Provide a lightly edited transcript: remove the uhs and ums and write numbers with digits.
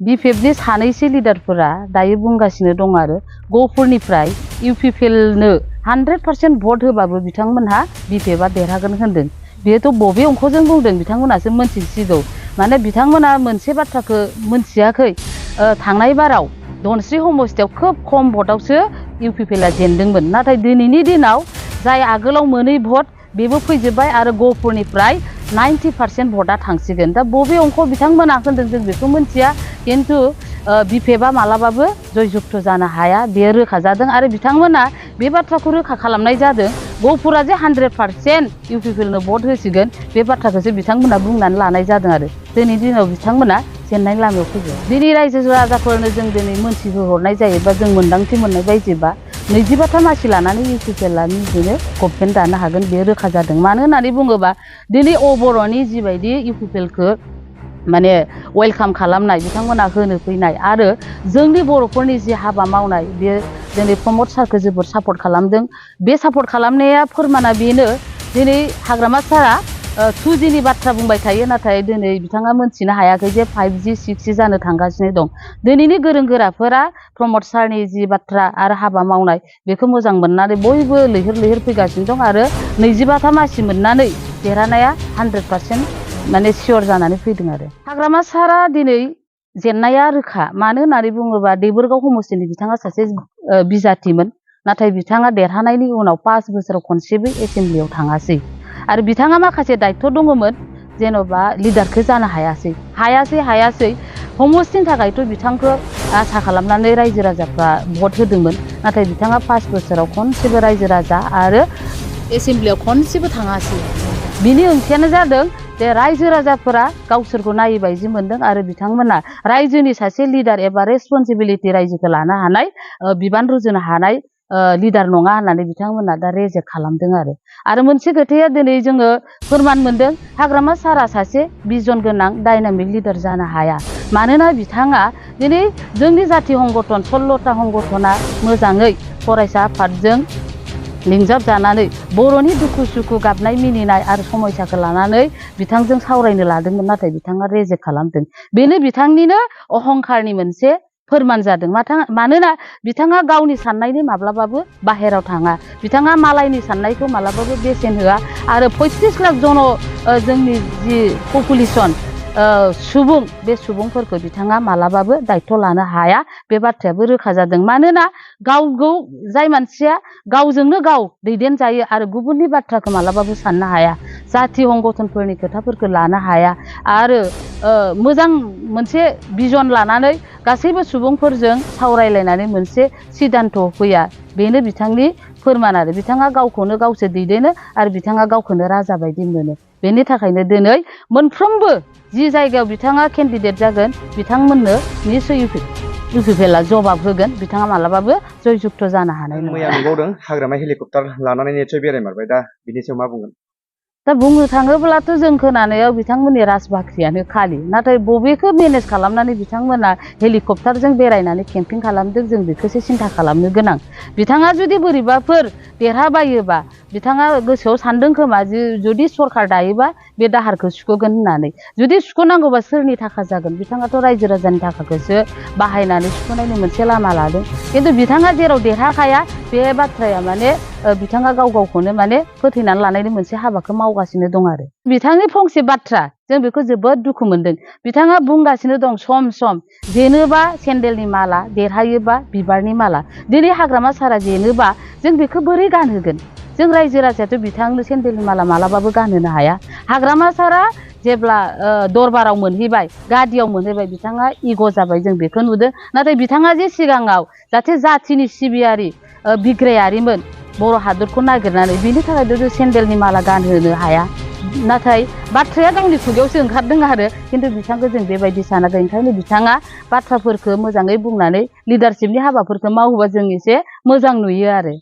बिपिएफनि सानैसो लिडारफोरा दायो बुंगासिनो दं आरो गफुरनिफ्राय UPPL नो 100% भट होबाबो बिथांमोनहा बिपिएफआ देरहागोन होनदों। बेथ' बबे अंखजों बुंदों बिथांमोनासो मोनथिसिगौ। माने बिथांमोना मोनसे बाथ्राखौ मोनथियाखै, थांनाय बाराव धनस्री समस्थियाव खोब खम भटआवसो UPPLआ जेनदोंमोन। नाथाय दिनैनि दिनाव जाय आगोलाव मोनै भट बेबो फैजोब्बाय आरो गफुरनिफ्राय 90% भटआ थांसिगोन। दा बबे अंखआव बिथांमोना होनदों जों बेखौ मोनथिया, किन्तु बिपिएफआ मालाबाबो जयजुक्त जानो हाया बेयो रोखा जादों आरो बिथांमोना बे बाथ्राखौ रोखा खालामनाय जादों। गफुरा जे 100% UPPLनो भट होसिगोन बे बाथ्राखौसो बिथांमोना बुंनानै लानाय जादों आरो दिनैनि दिनाव बिथांमोना जेननायनि लामायाव फैगोन। दिनै रायजो राजाफोरनो जों दिनै मोनथिहोहरनाय जायोबा जों मोन्दांथि मोननाय बायदिबा 25था मासि लानानै UPPLआ निजेनो गभर्नमेन्ट दानो हागोन बे रोखा जादों। मानो होननानै बुङोबा दिनै बर'नि जिबायदि UPPLखौ माने वेलकाम खालामनाय, बिथांमोना होनो फैनाय आरो जोंनि बर'फोरनि जि हाबा मावनाय बेयो दिनै प्रमद सारखौ जोबोद सापर्ट खालामदों। बे सापर्ट खालामनाया फोरमाना बेनो, दिनै हाग्रामा सारा 2Gनि बाथ्रा बुंबाय थायो, नाथाय दिनै बिथाङा मोनथिनो हायाखै जे 5G 6G जानो थांगासिनो दं। दिनैनि गोरों गोराफोरा प्रमद सारनि जि बाथ्रा आरो हाबा मावनाय बेखौ मोजां मोननानै बयबो लैहोर लैहोर फैगासिनो दं आरो 25था मासि मोननानै देरहानाया 100% माने सियर जानानै फैदों आरो हाग्रामा सारा दिनै जेननाया रोखा। मानो होननानै बुङोबा देबोरगाव समस्थिनि बिथाङा सासे बिजाथिमोन, नाथाय बिथाङा देरहानायनि उनाव 5 बोसोराव खनसेबो एसेमब्लियाव थाङासै आरो बिथाङा माखासे दायित्व दङमोन, जेन'बा लिडारखौ जानो हायासै समस्थिनि थाखायथ' बिथांखौ आसा खालामनानै रायजो राजाफ्रा भट होदोंमोन, नाथाय बिथाङा 5 बोसोराव खनसेबो रायजो राजा आरो एसेमब्लियाव खनसेबो थाङासै। बिनि ओंथियानो जादों जे रायजो राजाफोरा गावसोरखौ नायै बायदि मोनदों आरो बिथांमोना रायजोनि सासे लिडार एबा रेसपन्सिबिलिटि रायजोखौ लानो हानाय बिबान रुजुनो हानाय लिडार नङा होननानै बिथांमोना दा रेजेक्ट खालामदों आरो मोनसे खोथाया दिनै जोङो फोरमान मोनदों, हाग्रामा सारा सासे बिजन गोनां डायनामिक लिडार जानो हाया। मानोना बिथाङा दिनै जोंनि जाथि संगठन 16टा संगठना मोजाङै फरायसा आफादजों लिंजाब जानानै बर'नि दुखु सुखु गाबनाय मिनिनाय आरो समस्याखौ लानानै बिथांजों सावरायनो लादोंमोन, नाथाय बिथाङा रेजेक्ट खालामदों। बेनो बिथांनिनो अहंकारनि मोनसे फोरमान जादों। मानोना बिथाङा गावनि साननायनि माब्लाबाबो बाहेराव थाङा, बिथाङा मालायनि साननायखौ मालाबाबो बेसेन होआ आरो 35 लाख जन जोंनि जि पपुलेसन सुबुं बे सुबुंफोरखौ बिथाङा मालाबाबो दायित्व लानो हाया बे बाथ्रायाबो रोखा जादों। मानोना जाय मानसिया गावजोंनो गाव दैदेनजायो आरो गुबुननि बाथ्राखौ मालाबाबो साननो हाया, जाथि संगठनफोरनि खोथाफोरखौ लानो हाया आरो मोजां मोनसे बिजन लानानै गासैबो सुबुंफोरजों सावरायलायनानै मोनसे सिद्धान्त फैया, बेनो बिथांनि फोरमान आरो बिथाङा गावखौनो गावसो दैदेनो आरो बिथाङा गावखौनो राजा बायदि मोनो। बेनि थाखायनो दिनै मोनफ्रोमबो जि जायगायाव बिथाङा केन्डिडेट जागोन बिथांमोननो निसय UPPLआ जबाब होगोन, बिथाङा मालाबाबो जयजुक्त जानो हानाय नङा। मैया नुबावदों हाग्रामा हेलिकप्टार लानानै निसय बेरायमारबाय, दा बिनि सायाव मा बुंगोन? दा बुंनो थाङोब्लाथ' जों खोनानायाव बिथांमोननि राजबाख्रियानो खालि, नाथाय बबेखौ मेनेज खालामनानै बिथांमोना हेलिकप्टारजों बेरायनानै केम्पिं खालामदों जों बेखौसो सिन्था खालामनो गोनां। बिथाङा जुदि बोरैबाफोर देरहाबायोबा बिथाङा गोसोआव सानदों खोमा जुदि सरखार दायोबा बे दाहारखौ सुख'गोन होननानै। जुदि सुख'नांगौबा सोरनि थाखा जागोन? बिथाङाथ' रायजो राजानि थाखाखौसो बाहायनानै सुख'नायनि मोनसे लामा लादों, खिन्थु बिथाङा जेराव देरहाखाया बे बाथ्राया माने बिथाङा गावखौनो माने फोथैनानै लानायनि मोनसे हाबाखौ मावगासिनो दं आरो बिथांनि फंसे बाथ्रा जों बेखौ जोबोद दुखु मोनदों। बिथाङा बुंगासिनो दं सम सम जेनोबा सेन्देलनि माला, देरहायोबा बिबारनि माला। दिनै हाग्रामा सारा जेनोबा जों बेखौ बोरै गानहोगोन? जों रायजो राजायाथ' बिथांनो सेन्देलनि माला मालाबाबो गानहोनो हाया। हाग्रामा सारा जेब्ला दरबाराव मोनहैबाय, गादियाव मोनहैबाय, बिथाङा इग' जाबाय, जों बेखौ नुदों। नाथाय बिथाङा जे सिगाङाव जाहाथे जाथिनि सिबियारि बिग्रायारिमोन बर' हादरखौ नागिरनानै, बिनि थाखायथ' सेन्देलनि माला गानहोनो हाया। नाथाय बाथ्राया गावनि खुगायावसो ओंखारदों आरो खिन्थु बिथांखौ जों बेबायदि सानाखै। ओंखायनो बिथाङा बाथ्राफोरखौ मोजाङै बुंनानै लिडारशिपनि हाबाफोरखौ मावोबा जों एसे मोजां नुयो आरो